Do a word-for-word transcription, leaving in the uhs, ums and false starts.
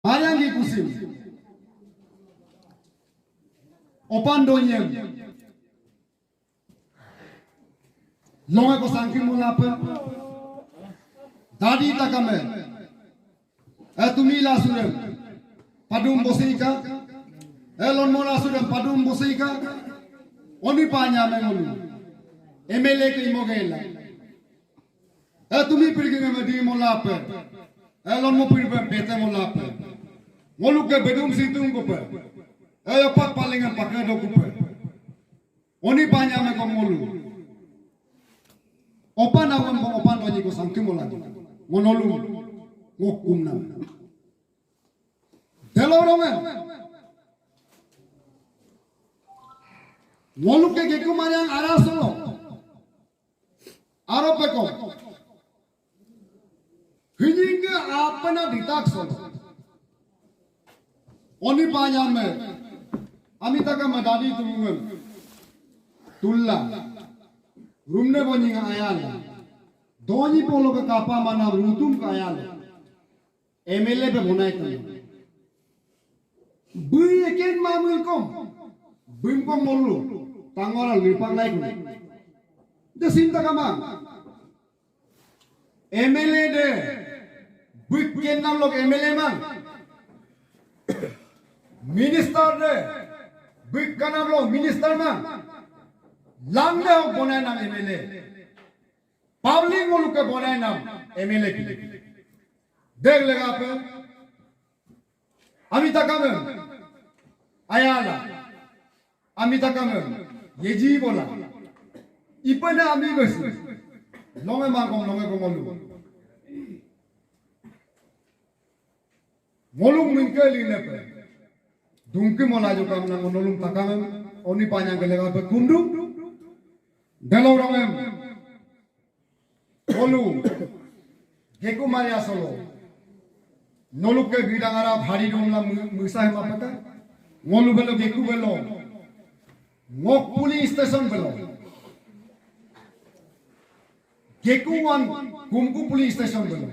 Ayang di kusim. Opan donyem. Longe ko sangki mulape. Dadi takame. E tumi lasurem. Padum bosika. E lonmo lasurem padum bosika. Oni panyame ngolu. M L A ke imogela. E tumi pirging me di molape. E lonmo pirbe bete molape. Ngoluke bedum situng kupe. E yopak palingan pakai dokupe. Oni panyame ko ngolu. Opan awan ko opan donyi ko sangki mola. Ngonolu. Ngokum nam. Delo rongen. Ngoluke Geku Mariyang ara solo. Aro peko. Hinyingke apena ditak solo. Oni panyame. Ami takame dadi tumungem. Tulla. Rumne bonying ayala. Donyi polo ke kapa mana rutum ke ayala. M L A pe bonai tanya. Bui eken mamul kom. Bui kom molu. Tangora lipang lai kum. De sinta kamang. M L A de. Bui ken nam lok M L A mang. Minister de. Bui kanam lok minister mang. Lang de hok bonai nam M L A. Public ngoluke bonai nam M L A ki. Dek legape. Ami takame. Ayala. Ami takame. Yeji bola. Ipena ami besi. Longe mangkong longe kongolu. Ngolum mingke linepe. Dungki mola jo kamna ngonolum takame. Oni panyang ke legape kumdu. Delo rongem. Ngolu, Geku Mariyang solo. Noluke gidang ara bhari dongla musa hema pata. Ngolu belo Geku belo. Ngok police station belo. Geku wan kumku police station belo.